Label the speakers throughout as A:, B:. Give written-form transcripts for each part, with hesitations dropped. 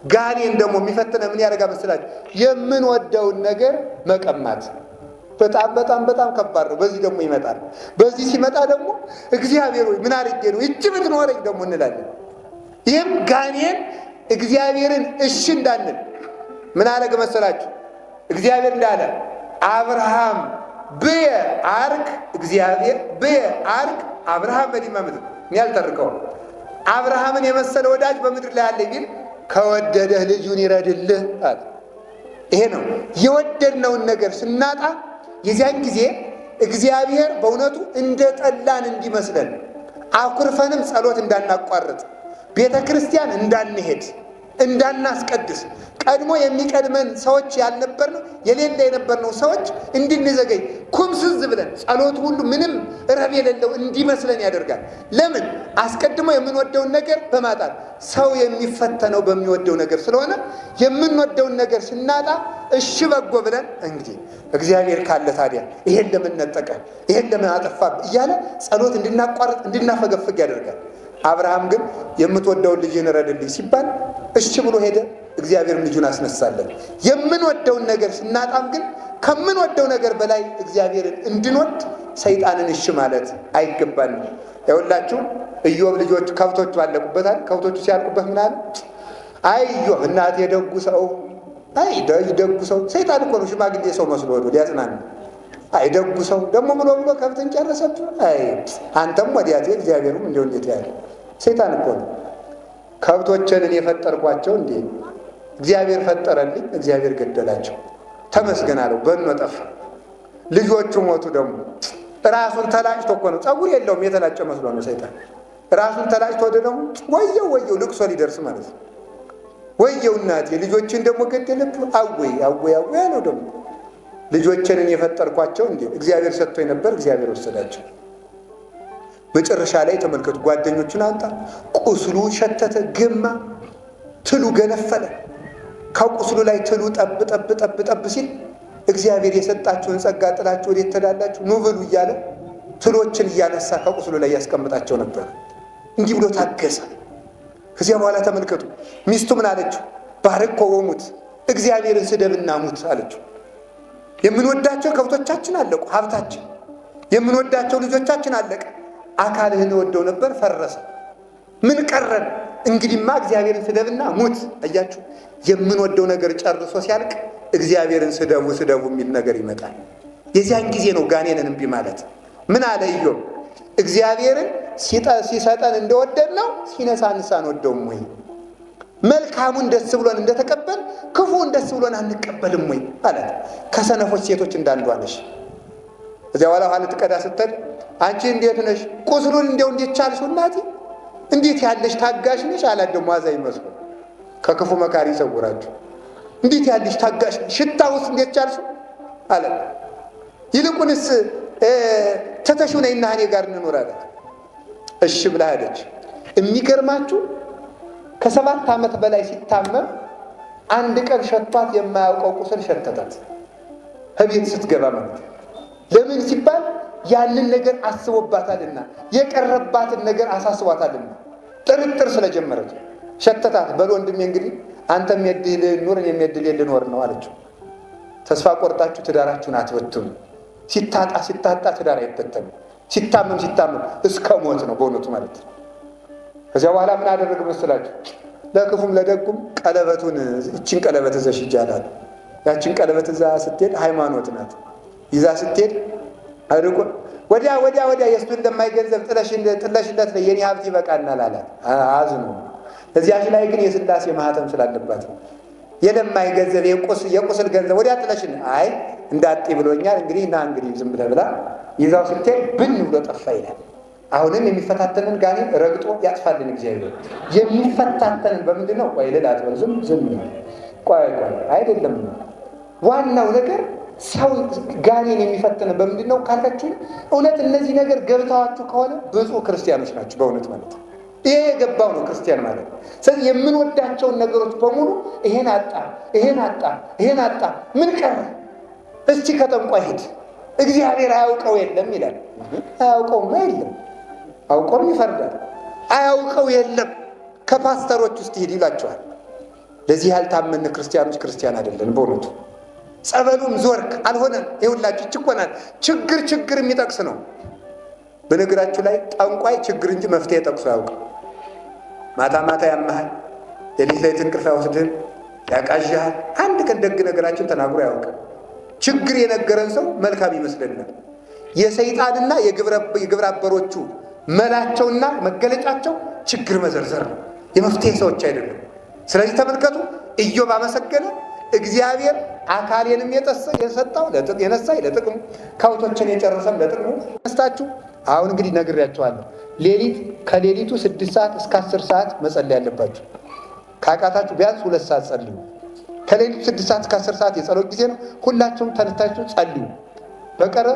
A: ጋኔን ደግሞ የሚፈትነ ምን ያደርጋ መስላችሁ? የምንወደውን ነገር መቀማት በጣም በጣም በጣም ከባድ ነው። በዚህ ደግሞ ይመጣል። በዚህ ሲመጣ ደግሞ እግዚአብሔር ወይ ምን አድርጌ ነው ይቺ ብትኖረኝ ደግሞ እንላለን። ይህም ጋኔን እግዚአብሔርን እሺ እንዳንል ምን አለገ መሰላችሁ? እግዚአብሔር እንዳለ አብርሃም ብየ አርክ እግዚአብሔር ብየ አርክ አብርሃም በዲማ ምድር እኔ አልተርከውም። አብርሃምን የመሰለ ወዳጅ በምድር ላይ አለ ቢል ከወደደህ ልጁን ይረድልህ አለ። ይሄ ነው የወደድነውን ነገር ስናጣ የዚያን ጊዜ እግዚአብሔር በእውነቱ እንደ ጠላን እንዲመስለን አኩርፈንም ጸሎት እንዳናቋርጥ ቤተ ክርስቲያን እንዳንሄድ እንዳናስቀድስ ቀድሞ የሚቀድመን ሰዎች ያልነበርነው የሌለ የነበርነው ሰዎች እንድንዘገይ ኩምስዝ ብለን ጸሎት ሁሉ ምንም ረብ የሌለው እንዲመስለን ያደርጋል። ለምን? አስቀድሞ የምንወደውን ነገር በማጣት ሰው የሚፈተነው በሚወደው ነገር ስለሆነ የምንወደውን ነገር ስናጣ እሺ በጎ ብለን እንግዲህ እግዚአብሔር ካለ ታዲያ ይሄን ለምን ነጠቀ፣ ይሄን ለምን አጠፋ እያለ ጸሎት እንድናቋርጥ እንድናፈገፍግ ያደርጋል። አብርሃም ግን የምትወደውን ልጅህን እረድልኝ ሲባል እሺ ብሎ ሄደ። እግዚአብሔርም ልጁን አስነሳለን። የምንወደውን ነገር ስናጣም ግን ከምንወደው ነገር በላይ እግዚአብሔርን እንድንወድ ሰይጣንን እሺ ማለት አይገባንም። ይኸውላችሁ ኢዮብ ልጆቹ ከብቶቹ አለቁበታል። ከብቶቹ ሲያልቁበት ምን አለ? አይ ኢዮብ እናቴ ደጉ ሰው፣ አይ ደጉ ሰው። ሰይጣን እኮ ነው ሽማግሌ ሰው መስሎ ሄዶ ሊያጽናና አይ ደጉ ሰው ደግሞ ብሎ ብሎ ከብትን ጨረሰብህ። አይ አንተም ወዲያት እግዚአብሔርም እንዲሁ እንዴት ያለ ሰይጣን እኮ ነው። ከብቶችን እኔ የፈጠርኳቸው እንዴ? እግዚአብሔር ፈጠረልኝ፣ እግዚአብሔር ገደላቸው። ተመስገን አለው። በኖ ጠፋ። ልጆቹ ሞቱ። ደግሞ ራሱን ተላጭቶ እኮ ነው፣ ፀጉር የለውም የተላጨ መስሎ ነው ሰይጣን። ራሱን ተላጭቶ ወደ ደግሞ ወየው ወየው ልቅሶ ሊደርስ ማለት ነው። ወየው እናቴ ልጆችን ደግሞ ገደለብህ። አወይ አወይ አወይ አለው ደግሞ ልጆችን እኔ የፈጠርኳቸው እንዴ? እግዚአብሔር ሰጥቶኝ ነበር፣ እግዚአብሔር ወሰዳቸው። መጨረሻ ላይ ተመልከቱ፣ ጓደኞቹን አንጣ፣ ቁስሉ ሸተተ፣ ገማ፣ ትሉ ገነፈለ። ከቁስሉ ላይ ትሉ ጠብ ጠብ ጠብ ጠብ ሲል እግዚአብሔር የሰጣችሁን ጸጋ ጥላችሁ ወዴት ትሄዳላችሁ? ኑ ብሉ እያለ ትሎችን እያነሳ ከቁስሉ ላይ ያስቀምጣቸው ነበር። እንዲህ ብሎ ታገሰ። ከዚያ በኋላ ተመልከቱ፣ ሚስቱ ምን አለችው? ባርኮ ወሙት፣ እግዚአብሔርን ስደብና ሙት አለችው። የምንወዳቸው ከብቶቻችን አለቁ፣ ሀብታችን፣ የምንወዳቸው ልጆቻችን አለቀ። አካልህን ወደው ነበር ፈረሰ። ምን ቀረን? እንግዲህማ እግዚአብሔርን ስደብና ሙት። አያችሁ፣ የምንወደው ነገር ጨርሶ ሲያልቅ እግዚአብሔርን ስደቡ ስደቡ የሚል ነገር ይመጣል። የዚያን ጊዜ ነው ጋኔንን እምቢ ማለት። ምን አለ ኢዮብ? እግዚአብሔርን ሲሰጠን እንደወደድ ነው ሲነሳንስ አንወደውም ወይ? መልካሙን ደስ ብሎን እንደተቀበል ክፉን ደስ ብሎን አንቀበልም ወይ አላት። ከሰነፎች ሴቶች እንዳንዷ ነሽ። እዚያ በኋላ ውሃ ልትቀዳ ስትል አንቺ እንዴት ነሽ? ቁስሉን እንዲያው እንዴት ቻልሽው እናቴ? እንዴት ያለሽ ታጋሽ ነሽ አላት። ደግሞ አዛኝ መስሎ ከክፉ መካሪ ይሰውራችሁ። እንዴት ያለሽ ታጋሽ ነሽ፣ ሽታ ውስጥ እንዴት ቻልሽው አላት። ይልቁንስ ተተሽው ነይና እኔ ጋር እንኖር አላት። እሺ ብላ ሄደች። የሚገርማችሁ ከ7 ዓመት በላይ ሲታመም አንድ ቀን ሸቷት የማያውቀው ቁስል ሸተታት፣ ከቤት ስትገባ ማለት ነው። ለምን ሲባል ያንን ነገር አስቦባታልና የቀረባትን ነገር አሳስቧታልና ጥርጥር ስለጀመረች ሸተታት። በል ወንድሜ እንግዲህ አንተም የድል ኑር እኔም የድል ልኖር ነው አለችው። ተስፋ ቆርጣችሁ ትዳራችሁን አትበትኑ። ሲታጣ ሲታጣ ትዳር አይበተንም። ሲታመም ሲታመም እስከ ሞት ነው በእውነቱ ማለት ነው። ከዚያ በኋላ ምን አደረገ መሰላችሁ? ለክፉም ለደጉም ቀለበቱን እችን ቀለበት ይዘሽ ሂጂ አላት። ያችን ቀለበት እዛ ስትሄድ ሃይማኖት ናት። ይዛ ስትሄድ አድርቆ ወዲያ ወዲያ ወዲያ የእሱ እንደማይገንዘብ ጥለሽለት ነው የኔ ሀብት ይበቃናል አላት። አዝኖ እዚያች ላይ ግን የስላሴ ማህተም ስላለባት ነው የለማይ ገንዘብ የቁስል ገንዘብ ወዲያ ጥለሽን አይ እንዳጤ ብሎኛል እንግዲህ ና እንግዲህ ዝም ብለህ ብላ ይዛው ስትሄድ ብን ብሎ ጠፋ ይላል። አሁንም የሚፈታተንን ጋኔን ረግጦ ያጥፋልን እግዚአብሔር። የሚፈታተንን በምንድን ነው? ቆይ ልል አትበል፣ ዝም ዝም ቆይ ቆይ አይደለም። ዋናው ነገር ሰው ጋኔን የሚፈትንን በምንድን ነው ካላችሁ፣ እውነት እነዚህ ነገር ገብተዋችሁ ከሆነ ብፁዕ ክርስቲያኖች ናቸው። በእውነት ማለት ነው። ይሄ የገባው ነው ክርስቲያን ማለት ነው። ስለዚህ የምንወዳቸውን ነገሮች በሙሉ ይሄን አጣ፣ ይሄን አጣ፣ ይሄን አጣ፣ ምን ቀረ? እስቲ ከጠንቋይ ሂድ፣ እግዚአብሔር አያውቀው የለም ይላል። አያውቀውማ የለም፣ አውቆም ይፈርዳል። አያውቀው የለም፣ ከፓስተሮች ውስጥ ሂድ ይላቸዋል። ለዚህ ያልታመን ክርስቲያኖች ክርስቲያን አይደለን በእውነቱ። ጸበሉም ዞርክ አልሆነም። ይኸውላችሁ ችኮናል። ችግር ችግር የሚጠቅስ ነው። በነገራችሁ ላይ ጠንቋይ ችግር እንጂ መፍትሄ ጠቅሶ አያውቅም። ማታ ማታ ያመሃል፣ ሌሊት ሌሊት እንቅልፍ አይወስድህም፣ ያቃዥሃል። አንድ ቀን ደግ ነገራችን ተናግሮ አያውቅም። ችግር የነገረን ሰው መልካም ይመስለናል። የሰይጣንና የግብረ አበሮቹ መላቸውና መገለጫቸው ችግር መዘርዘር ነው። የመፍትሄ ሰዎች አይደሉም። ስለዚህ ተመልከቱ፣ ኢዮብ አመሰገነ እግዚአብሔር። አካሌንም የሰጠው የነሳኝ ለጥቅሙ፣ ከብቶችን የጨረሰም ለጥቅሙ። ነስታችሁ አሁን እንግዲህ ነግሬያችኋለሁ። ሌሊት ከሌሊቱ 6 ሰዓት እስከ 10 ሰዓት መጸለይ ያለባችሁ። ካቃታችሁ ቢያንስ 2 ሰዓት ጸልዩ። ከሌሊቱ 6 ሰዓት እስከ 10 ሰዓት የጸሎት ጊዜ ነው። ሁላችሁም ተነስታችሁ ጸልዩ። በቀረ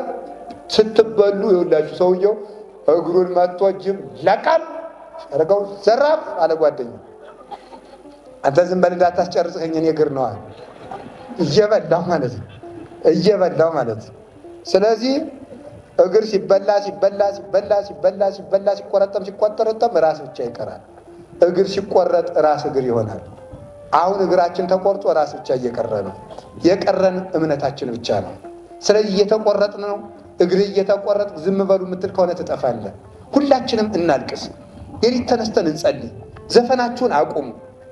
A: ስትበሉ የሁላችሁ ሰውየው እግሩን መጥቶ ጅብ ለቀም አረገው፣ ዘራፍ አለ ጓደኛው። አንተ ዝም በል እንዳታስጨርሰኝ፣ እኔ እግር ነው አለ። እየበላው ማለት ነው፣ እየበላው ማለት ነው። ስለዚህ እግር ሲበላ ሲበላ ሲበላ ሲበላ ሲበላ ሲቆረጠም ሲቆጠረጠም ራስ ብቻ ይቀራል። እግር ሲቆረጥ ራስ እግር ይሆናል። አሁን እግራችን ተቆርጦ ራስ ብቻ እየቀረ ነው። የቀረን እምነታችን ብቻ ነው። ስለዚህ እየተቆረጥን ነው። እግር እየተቆረጥ ዝም በሉ የምትል ከሆነ ትጠፋለህ። ሁላችንም እናልቅስ። ሌሊት ተነስተን እንጸልይ። ዘፈናችሁን አቁሙ።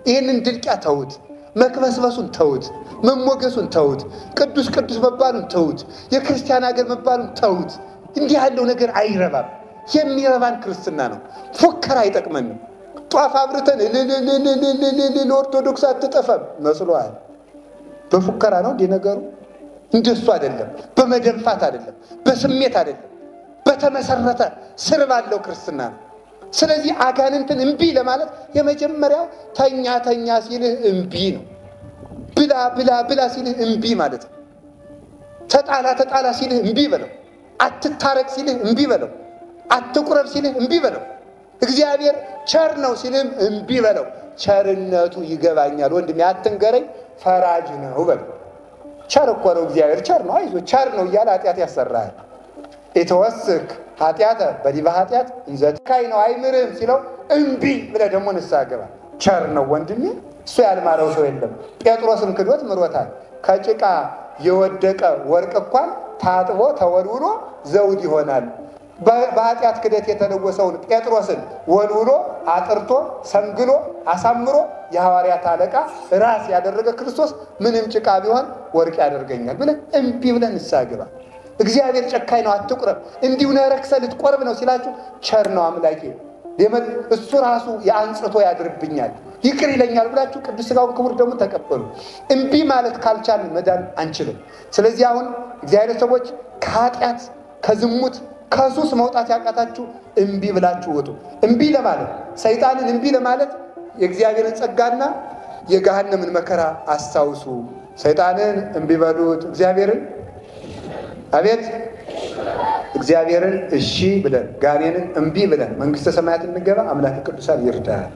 A: ይህንን ድልቂያ ተዉት። መክበስበሱን ተዉት። መሞገሱን ተዉት። ቅዱስ ቅዱስ መባሉን ተዉት። የክርስቲያን ሀገር መባሉን ተዉት። እንዲህ ያለው ነገር አይረባም። የሚረባን ክርስትና ነው። ፉከራ አይጠቅመንም። ጧፍ አብርተን እልልልልልልል ኦርቶዶክስ አትጠፋም መስሎሃል። በፉከራ ነው እንዲህ ነገሩ። እንደሱ አይደለም። በመደንፋት አይደለም። በስሜት አይደለም። በተመሰረተ ስር ባለው ክርስትና ነው። ስለዚህ አጋንንትን እምቢ ለማለት የመጀመሪያው ተኛ ተኛ ሲልህ እምቢ ነው። ብላ ብላ ብላ ሲልህ እምቢ ማለት ነው። ተጣላ ተጣላ ሲልህ እምቢ በለው። አትታረቅ ሲልህ እምቢ በለው። አትቁረብ ሲልህ እምቢ በለው። እግዚአብሔር ቸር ነው ሲልህም እምቢ በለው። ቸርነቱ ይገባኛል ወንድሜ አትንገረኝ፣ ፈራጅ ነው በለው። ቸር እኮ ነው እግዚአብሔር፣ ቸር ነው፣ አይዞህ ቸር ነው እያለ ኃጢአት ያሰራሃል። ኢትወስክ ኃጢአተ በዲበ ኃጢአት እንዘ ጨካኝ ነው አይምርህም ሲለው እምቢ ብለህ ደግሞ ንስሐ ግባ። ቸር ነው ወንድሜ፣ እሱ ያልማረው ሰው የለም። ጴጥሮስን ክዶት ምሮታል። ከጭቃ የወደቀ ወርቅ እንኳን ታጥቦ ተወልውሎ ዘውድ ይሆናል። በኃጢአት ክደት የተለወሰውን ጴጥሮስን ወልውሎ አጥርቶ ሰንግሎ አሳምሮ የሐዋርያት አለቃ ራስ ያደረገ ክርስቶስ ምንም ጭቃ ቢሆን ወርቅ ያደርገኛል ብለህ እምቢ ብለህ ንስሐ ግባ። እግዚአብሔር ጨካኝ ነው አትቁረብ፣ እንዲሁ ነረክሰ ልትቆርብ ነው ሲላችሁ ቸር ነው አምላኬ እሱ ራሱ የአንጽቶ ያድርብኛል ይቅር ይለኛል ብላችሁ ቅዱስ ሥጋውን ክቡር ደሙን ተቀበሉ። እምቢ ማለት ካልቻልን መዳን አንችልም። ስለዚህ አሁን እግዚአብሔር ሰዎች ከኃጢአት ከዝሙት ከሱስ መውጣት ያቃታችሁ እምቢ ብላችሁ ውጡ። እምቢ ለማለት ሰይጣንን እምቢ ለማለት የእግዚአብሔርን ጸጋና የገሃነምን መከራ አስታውሱ። ሰይጣንን እምቢ በሉት፣ እግዚአብሔርን አቤት እግዚአብሔርን እሺ ብለን ጋኔንን እምቢ ብለን መንግስተ ሰማያት እንገባ። አምላክ ቅዱሳን ይርዳል።